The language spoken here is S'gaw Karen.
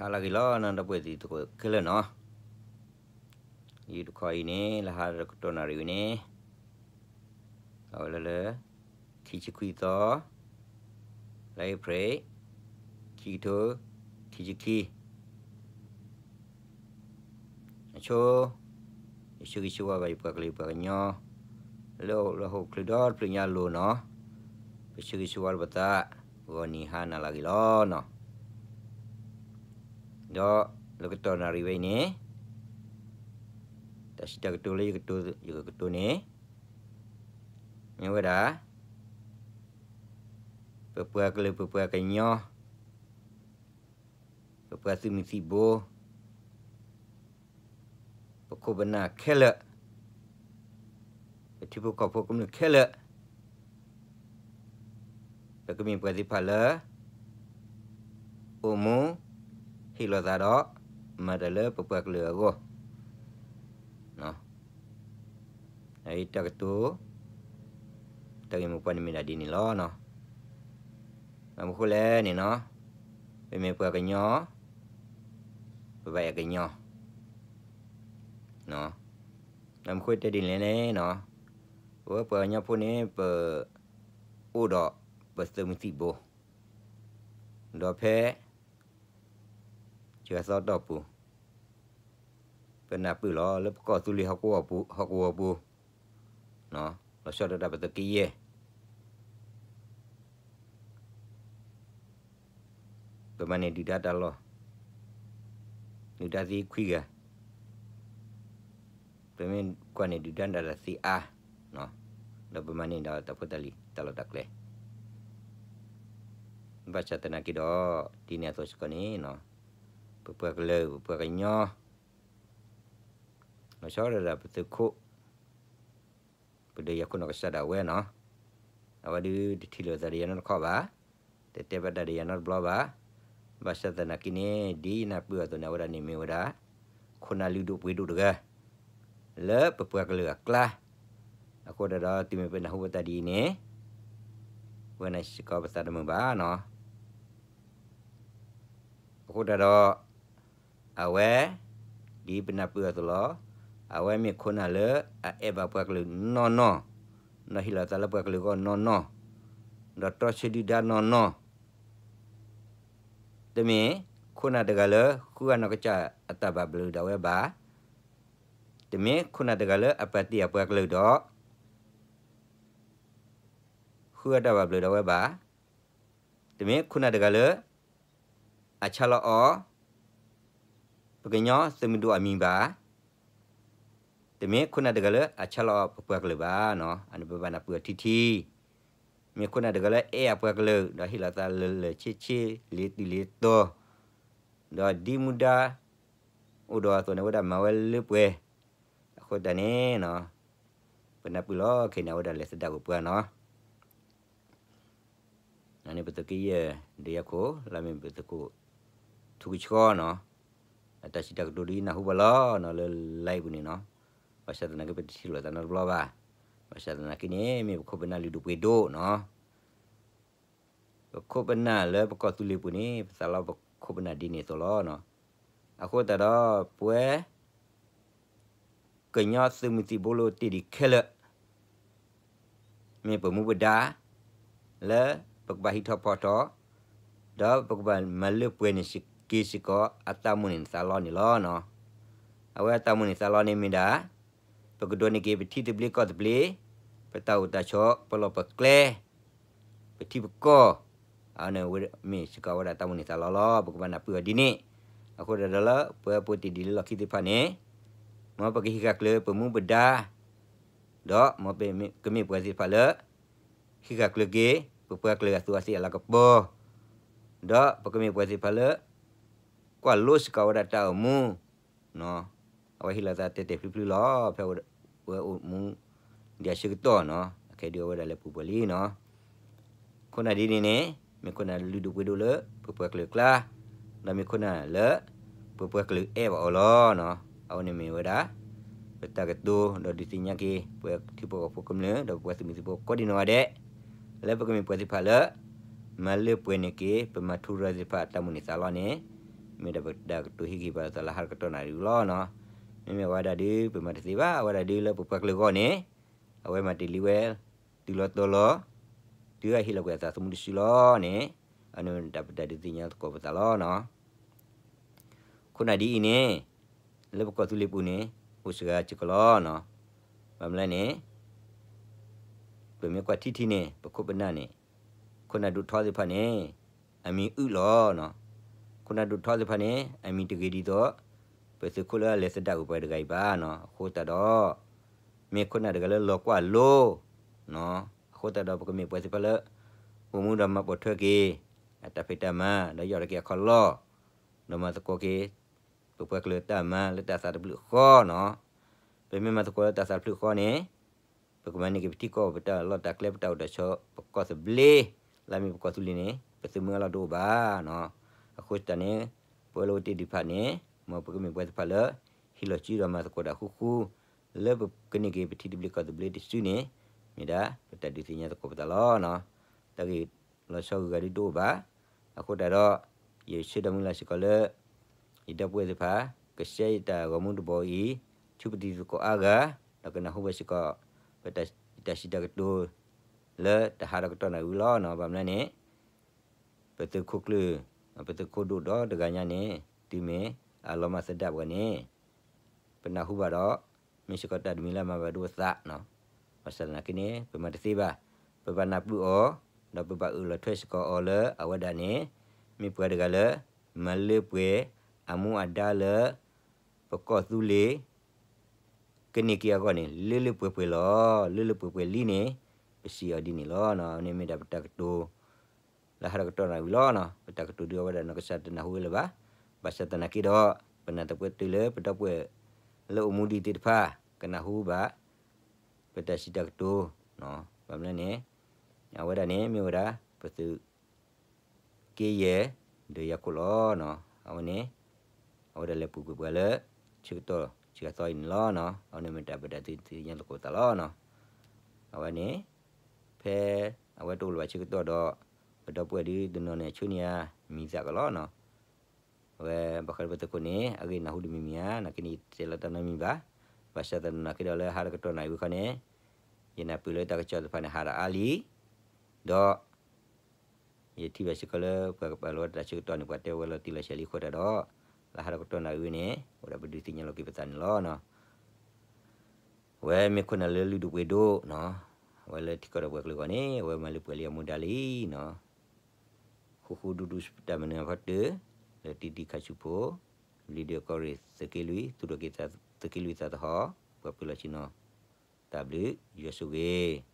ဟါလၢအဂ့ၤလီၤ နီၢ်ဒီပုၢ်ဝဲၢ်သ့ၣ်တဖၣ်ခဲလၢာ်နီၤ, ယတခီအံၤန့ၣ် လၢဟါတကတီၢ်နၣ်ရံၣ်ဝဲန့ၣ် အဝဲလၢလၢ ခံဆံခွံသီ လါအ့ဖြ့ၣ် ခံကထိခံဆံခံ အဆိ ယဆၢဂ့ၤဆၢဝါဘၣ်ယပှၤကလုာ်ပှၤကညီ လၢလၢဟီၣ်ခိၣ်ချၢဒီတဖျၢၣ်ညါအလိၤနီၤ, ပဆၢဂ့ၤဆၢဝါလၢပသး ဂီၤနံၤဟါနၤလၢအဂ့ၤလီၤနီၤ, ဒီးလၢကတီၢ်နၣ်ရံၣ်ဝဲအံၤန့ၣ် တၢ်စံးတၢ်ကတိၤလၢယကတိၤ ယကကတိၤန့ၣ် မ့ၢ်ဝဲဒၣ် ပပှၤကလုာ်ပပှၤကညီ ပပှၤသုးမုၢ်သံၣ်ဘိ ပခိၣ်ပနၢ်ခဲလၢာ် ပထံဖိကီၢ်ဖိကမျၢၢ်ခဲလၢာ် ပကမ့ၢ်ပှၤသ့ၣ်တဖၣ်လၢ အိၣ်မူ ဟ့ၣ်လီၤသးဒီး မၤတၢ်လၢပပှၤကလုာ်အဂီၢ် တၢ်ကတိၤ တၢ်ဂ့ၢ်မိၢ်ပှၢ်န့ၣ်မ့ၢ်ဒၣ်ဒ်န့ၣ်လီၤ. ဘၣ်မနုၤဃိလဲၣ်န့ၣ်နီၤ, ပမ့ၢ်ပှၤကညီ ပဘၣ်အဲၣ်ကညီ ဘၣ်မနုၤဃိတဲဒ်န့ၣ်လဲၣ်န့ၣ်နီၤ, ပဝဲပှၤကညီဖိန့ၣ် ပ အိၣ်ဒီးပသုးမုၢ်သံၣ်ဘိ ဒီးဖဲ ယသီတီၢ်ပူၤ ပနၢ်ပၢၢ်လီၤလၢပကီၢ်သူလ့ၤဟီၣ်ကဝီၤပူၤ လီၤဆီဒၣ်တၢ်ပသုးက့ယဲၢ် ပမၤန့ၢ်ဒုၣ်ဒါတၢ်လီၢ် ဒုၣ်ဒါသံခွံဂၤ ပမ့ၢ်ကွၢ်န့ၣ်ဒုၣ်ဒါတၢ်သံအါ ဒီးပမၤန့ၢ်ဒီးတၢ်ဖိတၢ်လံၤတၢ်လီၢ်တၢ်ကျဲ ဘၣ်ဆၣ်သနာ်က့ဒီး ဒ်န့ၣ်အသိးစ့ၢ်ကီးန့ၣ် ပပှၤကလုာ် ပပှၤကညီ လီၤဆီဒၣ်တၢ်ပသုးခိၣ် ပဒုးယၤခိၣ်နီၢ်ကစၢ်ဒၣ်ဝဲနီၤ, အဝဲဒုးတထံၣ်လိာ်သးဒီးယၤနီတခီဘၣ်, တတဲဘၣ်တၢ်ဒီးယၤနီတဘျီဘၣ်. ဘၣ်ဆၣ်သနာ်က့န့ၣ် ဒ်ယနၢ်ပၢၢ်အသိးန့ၣ် အဝဲဒၣ်န့ၣ်မ့ၢ်ဝဲဒၣ် ခိၣ်နၢ်လုၢ်ဒိၣ်ပှ့ၤဒိၣ်တဂၤ လၢပပှၤကလုာ်အကျါ, အဃိသတးဒီး တုၤမ့ၢ်ပနၢ်ဟူဝဲတၢ်ဒ်အံၤန့ၣ် ဝဲန့ၣ်စ့ၢ်ကီးပသးတမုာ်ဘၣ်နီၤ. အဃိသတးဒီး အဝဲ ဒ်ပနၢ်ပၢၢ်အသိးလီၤ. အဝဲမ့ၢ်ခိၣ်နၢ်လၢအအဲၣ်ဘၣ်ပှၤကလုာ်နီၢ်နီၢ်, ဒီးဟ့ၣ်လီၤသးလၢပှၤကလုာ်အဂီၢ်နီၢ်နီၢ်, ဒီးတြီဆၢဒုၣ်ဒါနီၢ်နီၢ်, တမ့ၢ်ခိၣ်နၢ်တဂၤလၢဃုအနီၢ်ကစၢ်အတၢ်ဘၣ်ဘျုးဒၣ်ဝဲဘၣ်, တမ့ၢ်ခိၣ်နၢ်တဂၤလၢအပာ်တ့ၢ်အပှၤကလုာ်ဒီး ဃုအတၢ်ဘၣ်ဘျုးဒၣ်ဝဲဘၣ်, တမ့ၢ်ခိၣ်နၢ်တဂၤလၢ အဆါလီၤအီၤ ပကညီသုးမုၢ်ဒိၣ်အမံၤဘၣ်, တမ့ၢ်ခိၣ်နၢ်တဂၤလၢအဆါလီၤအီၤပပှၤကလုာ်ဘၣ်နီၤ. အန့ၣ်ပဘၣ်နၢ်ပၢၢ်အီၤထံထံ, မ့ၢ်ခိၣ်နၢ်တဂၤလၢအဲၣ်အပှၤကလုာ် ဒီးဟ့ၣ်လီၤသးလၢလၢာ်ဆ့ဆ့ လ့ၤတုၤလ့ၤတီၤ, ဒီးဒ်မူဒါအိၣ်ဒီးအသိးန့ၣ် အဝဲဒၣ်မၤဝဲလၢပှဲၤ, အဃိသတးန့ၣ် ပနၢ်ပၢၢ်လီၤခဲအံၤန့ၣ် အဝဲဒၣ်လဲၤသဒၣ်ကွံာ်ပှၤနီၤ. န့ၣ်ပသုးက့ယဲၢ်ဒုးယၤခိၣ် လၢမ့ၢ်ပသုးခိၣ် ထူကဆှီနီၤ, အတၢ်စံးတၢ်ကတိၤဒ်နၢ်ဟူဘၣ်လီၤနီၤ လၢ live ပူၤန့ၣ်နီၤ, ဘၣ်ဆၣ်သနာ်က့ပတထံၣ်လိာ်သးနီတဘျီဘၣ်, ဘၣ်ဆၣ်သနာ်က့န့ၣ် မ့ၢ်ပခိၣ်ပနၢ်လုၢ်ဒိၣ်ပှ့ၤဒိၣ်နီၤ, ပခိၣ်ပနၢ်လၢပကီၢ်သူလ့ၤပူၤန့ၣ် ပသးလီပခိၣ်ပနၢ်ဒ်န့ၣ်အသိးလီၤ. အဃိသတးဒီး ပဝဲ ကညီသုးမုၢ်သံၣ်ဘိလၢတ့ၢ်ဒံးခဲလၢာ် မ့ၢ်ပမူပဒါ လၢပကဘၣ်ဟံးထီၣ်ဖီၣ်ထီၣ် ဒီးပကဘၣ်မၤလၢပှဲၤန့ၢ်က့ၤစ့ၢ်ကီးအတၢ်မိၣ်န့ၢ်သးလီန့ၣ်လီၤ. အဝဲအတၢ်မိၣ်န့ၢ်သးလီန့ၣ်မ့ၢ်ဒၣ် ပကဒိးန့ၢ်က့ၤပထံသဘျ့ကီၢ်သဘျ့, ပတၢ်အိၣ်တၢ်ဆိး ပလီၢ်ပကျဲ ပထံပကီၢ်, အဝဲန့ၣ်မ့ၢ်စ့ၢ်ကီးဝဲဒၣ်တၢ်မိၣ်န့ၢ်သးလီလီၤ. ပကဘၣ်နၢ်ပၢၢ်အီၤဒ်န့ၣ်, အဃိသတးဒီးလၢပဝဲပူၤတ့ၢ်ဒံးလၢလီၢ်ခံသ့ၣ်တဖၣ်န့ၣ်, မ်ပကဟံးဃာ်ကျၢၤပမူပဒါ, ဒီးမ်ပကမ့ၢ်ပှၤသ့ၣ်တဖၣ်လၢ ဟံးဃာ်ကျၢၤက့ၤ ပပှၤကလုာ်အသူးအသ့ၣ်အလၤကပီၤ, ဒီးပကမ့ၢ်ပှၤသ့ၣ်တဖၣ်လၢ ကွၢ်လိစ့ၢ်ကီးဝဲဒၣ်တၢ်အိၣ်မူ အဝဲဟ့ၣ်လီၤသးတဲာ်တဲာ်ဖျုးဖျုးလီၤ. ဖဲဝဲအိၣ်မူဒံးအဆၢကတီၢ်နီၤ, အခဲဒုးအဝဲဒၣ်လဲၤပူၤပှဲၤလံနီၤ. ခိၣ်နၢ်ဒ်န့ၣ်န့ၣ် မ့ၢ်ခိၣ်နၢ်လုၢ်ဒိၣ်ပှ့ၤဒိၣ်လၢပပှၤကလုာ်အကျါ, ဒီးမ့ၢ်ခိၣ်နၢ်လၢ ပပှၤကလုာ်အဲၣ်ဘၣ်အီၤလီၤ. အဝဲန့ၣ်မ့ၢ်ဝဲဒၣ် ပတၢ်ကတိၤ ဒီးဒုးသ့ၣ်ညါက့ၤ ပထံဖိကီၢ်ဖိကမျၢၢ် ဒီးပပှၤသုးမုၢ်သံၣ်ဘိကိးဒံးနီၢ်ဂၤဒဲး, လၢပကမ့ၢ်ပှၤသ့ၣ်တဖၣ်လၢ မၤလၢပှဲၤန့ၢ်က့ၤ ပမၤထူရၤသ့ၣ်တဖၣ်အတၢ်မိၣ်န့ၢ်သးလီန့ၣ်, ပ မ့ၢ်ဒၣ်ပတၢ်ကတိၤဟ့ၣ်ဂံၢ်ဘါအသးလၢဟါတကတီၢ်နၣ်ရံၣ်လီၤနီၤ. မ့မ့ၢ်အဝဲဒၣ်ဒုး ပမၤတသ့ဘၣ်, အဝဲဒၣ်ဒုးလၢပပှၤကလုာ်အဂီၢ်န့ၣ် အဝဲမၤတ့ၢ်လံဝဲ တုၤလီၤတီၤလီၤ, တုၤအဟ့ၣ်လီၤကွံာ်အသးသမူတစုလီၤန့ၣ်, အန့ၣ်မ့ၢ်ဒၣ်ပတၢ်ဒုးသ့ၣ်ညါသကိးပသးလီၤနီၤ. ခိၣ်နၢ်ဒ်အံၤန့ၣ် လၢပကီၢ်သူလ့ၤပူၤန့ၣ် အိၣ်စှၤစ့ၢ်ကီးလီၤနီၤ. ဘၣ်မနုၤလဲၣ်န့ၣ် ပမ့ၢ်ကွၢ်ထံထံန့ၣ် ပခိၣ်ပနၢ်န့ၣ် ခိၣ်နၢ်ဒိၣ်ထီသ့ၣ်တဖၣ်န့ၣ် အမံၤအုၣ်လီၤနီၤ. ခိၣ်နၢ်ဒိၣ်ထီသ့ၣ်တဖၣ်န့ၣ် အမံၤတဂ့ၤဒ်သိး ပသုးခိၣ်လၢအလဲၤသဒၣ်ကွံာ်ပှၤတဂၤအံၤဘၣ်နီၤ. အဃိသတးဒီး မ့ၢ်ခိၣ်နၢ်တဂၤလၢလီၤကွၢ်လိနီၤ. အဃိသတးဒီး ပကမ့ၢ်ပှၤသ့ၣ်တဖၣ်လၢ အိၣ်မူဒီးမၤပိာ်ထွဲက့ၤ အတၢ်ဖံးတၢ်မၤ ဒီးယီၢ်ထီၣ်က့ၤအခီၣ်လီၢ် ဒီးမၤသကိးက့ၤ ပပှၤကလုာ်တၢ်မၤလၢတၢ်သးတဘျုးအဃိနီၤ. ပမ့ၢ်မၤသကိးလၢတၢ်သးတဘျုးအဃိန့ၣ် ပကမၤန့ၢ်က့ၤပထံကီၢ် ပတၢ်လီၢ်တၢ်ကျဲ ပတၢ်အိၣ်တၢ်ဆိး ပကီၢ်သဘျ့ လၢအမ့ၢ်ပကီၢ်သူလ့ၤန့ၣ် ပသုးမုၢ်အလီၢ်တအိၣ်ဘၣ်နီၤ. အဃိသတးန့ၣ် ပဝဲလၢအိၣ်တ့ၢ်ဒံးတဖၣ်န့ၣ် မ်ပကမ့ၢ်ပှၤသ့ၣ်တဖၣ်လၢ ဟ့ၣ်လီၤစုဒီးမၤသကိးတၢ်ဃူဃူ လၢပကန့ၢ်က့ၤပထံသဘျ့ကီၢ်သဘျ့တစုန့ၣ် မ့ၢ်ဒၣ်ပတၢ်ဒုးသ့ၣ်ညါသကိးပသးလီၤနီၤ. တၢ်ဂ့ၢ်လီၤဆီဂုၤဂၤဒုးတအိၣ်ဘၣ်. အဃိသတးဒီး ယဆၢဒိးမုၢ်လၢ်စ့ၢ်ကီးလၢ ယဒီပုၢ်ဝဲၢ်သ့ၣ်တဖၣ် ကဆှၢယတၢ်ဂီၤမူတဘီအံၤ ဆူပတံၤသကိးအါဂၤ ဒီးကနၢ်ဟူဘၣ်စ့ၢ်ကီး ပတၢ်စံးတၢ်ကတိၤ လၢတဟါဒီးကတီၢ်နၣ်ရံၣ်လီၤနီၤ. ဘၣ်မနုၤလဲၣ်န့ၣ် ပသုးခိၣ်ကျၢၢ် ပသုးခိၣ်ဒိၣ်ဒီတဂၤညါန့ၣ် တုၤမ့ၢ်အလီၤမၢ်သဒၣ်ပှၤန့ၣ် ပနၢ်ဟူဘၣ်ဒီး မ့ၢ်စ့ၢ်ကီးတၢ်တမံၤလၢအမၤဘၣ်ဒိပသးနီၤ. ဘၣ်ဆၣ်သနာ်က့န့ၣ် ပမၤတသ့ဘၣ်. ပဘၣ်နၢ်ပၢၢ်အီၤ ဒီးပဘၣ်အၢၣ်လီၤထွဲစ့ၢ်ကီးအီၤလၢအဝဲဒၣ်န့ၣ် မ့ၢ်ပှၤတဂၤလၢ မၤလၢပှဲၤအမူအဒါလၢ ပကီၢ်သူလ့ၤ ကန့ၢ်က့ၤအဂီၢ်န့ၣ် လၢလၢပှဲၤပှဲၤလီၤ. လၢလၢပှဲၤပှဲၤလံန့ၣ် ပစံးအီၤဒ်န့ၣ်လီၤ. န့ၣ်မ့ၢ်ဒၣ်ပတၢ်ကတိၤ လၢဟါဒီးကတီၢ်နၣ်ရံၣ်လီၤ. ပတၢ်ကတိၤဒုးအဝဲဒၣ်နီၢ်ကစၢ်တနၢ်ဟူဝဲလၢၤဘၣ်. ဘၣ်ဆၣ်သနာ်က့ဒီး ပနၢ်သပှၢ်တၢၢ်လၢပဒီပုၢ်ဝဲၢ်လၢအိၣ်မူဒံးသ့ၣ်တဖၣ် ကနၢ်ဟူဘၣ် ပတၢ်စံးတၢ်ကတိၤ ဘၣ်မနုၤလဲၣ်န့ၣ် အဝဲဒၣ်န့ၣ် မ့ၢ်ဝဲဒၣ် ပသုး က့ယဲၢ် ဒီးယၤခိၣ်လီၤ. အဝဲန့ၣ် အဝဲဒၣ်လဲၤပူၤကွံာ်ပှၤလၢ ဆၢကတီၢ်စှၤသီအံၤန့ၣ်လီၤ. အဝဲန့ၣ်မ့ၢ်တၢ်ပတၢ်သ့ၣ်ညါသကိးသးလီၤ. အဝဲန့ၣ် ဖဲအဝဲတအိၣ်လၢၤဘၣ်ဆၢကတီၢ်ဒီး ပဒီပုၢ်ဝဲၢ်ဒုးတနီၤန့ၣ် အဆိန့ၢ်ဧါ မံၤသးကလီၤနီၤ. အဝဲဘၣ်ဃးလၢပသုးခိၣ်န့ၣ် အဂ့ၢ်နၢ်ဟူတမံၤမံၤဧါ, နာ်က့န့ၣ် ယတဲလီၤတၢ်နီတမံၤဘၣ်. ဘၣ်ဆၣ်သနာ်က့ဒီးလၢဟါဒီးကတီၢ်နၣ်ရံၣ်ဝံၤခီန့ၣ် ယနၢ်ပၢၢ်လၢတၢ်ကစီၣ်သ့ၣ်တဖၣ်န့ၣ် ဟးဒီးအါလံ, ဒီး ယထံၣ်ဘၣ်စ့ၢ်ကီးလၢပှၤကပာ်လီၤဝဲတၢ်ဆၢကတီၢ်န့ၣ် ပှၤတဲဝဲလီၤတံၢ်လီၤဆဲးလံအဃိသတးဒီး လၢဟါဒီးကတီၢ်နၣ်ရံၣ်ဝံၤန့ၣ် အိၣ်ဒၣ်ပဒုးသ့ၣ်ညါလိာ်က့ၤပသးန့ၣ်လီၤ. အဝဲမ့ၢ်ခိၣ်နၢ်လၢလုၢ်ဒိၣ်ပှ့ၤဒိၣ်နီၤ, အဝဲလၢထံကီၢ်ဒီးပှၤကလုာ်အဂီၢ်န့ၣ် အဝဲမၤလၢပှဲၤလံအမူဒါလံနီၤ. ဃူဃူဒူဒူတၢ်မၤနၢၤဖီတၢၢ် လၢတံၤတံၤခါဆူဖိ, လံာ်ဒွဲၣ်ကီၢ်ရ့ၣ်သုးက့လွံၢ် သူၣ်ထီၣ်က့ၤသုးက့လွံၢ်သးသဟီၣ်, ပှၤပၢၤလီၢ်ဆ့ၣ်နီၤ, တၢ်ဘျုးယွၤဆိၣ်ဂ့ၤ